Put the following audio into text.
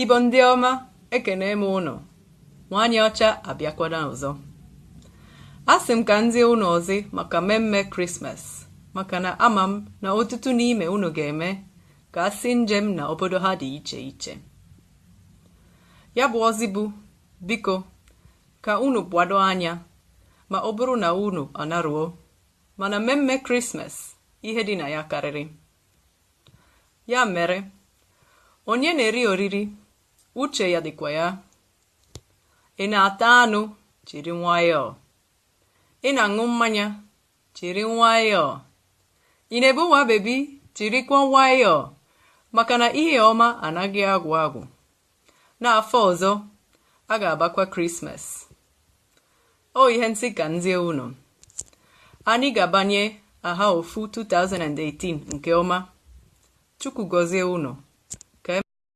Igbo ndị ọma, ekene m ụnụ. Nwaanyị ọcha abịakwana ọzọ. Asị m ka ndị unu ozi maka mmemme Krismas, maka na ama m na ọtụtụ n'ime unu ga-eme ka asị njem na obodo ha dị iche iche. Ya bụ ozi bụ, biko, ka unu gbado anya ma ọ bụrụ na unu anaruo, mana mmemme Krismas, ihe dị na ya karịrị. Ya mere, onye na-eri oriri, uche ya dịkwa ya. Ị na-ata anụ, jiri nwayọọ. Ị na-aṅụ mmanya, jiri nwayọọ. Ị na-ebu nwa bebi, jirikwa nwayọọ, maka na ihe ọma anaghị agwụ agwụ. N'afọ ọzọ, a ga-agbakwa Krismas. O ihe ntị ka ndị unu. Anyị ga-abanye aha ofu 2018 nke ọma. Chukwu gọzie unu.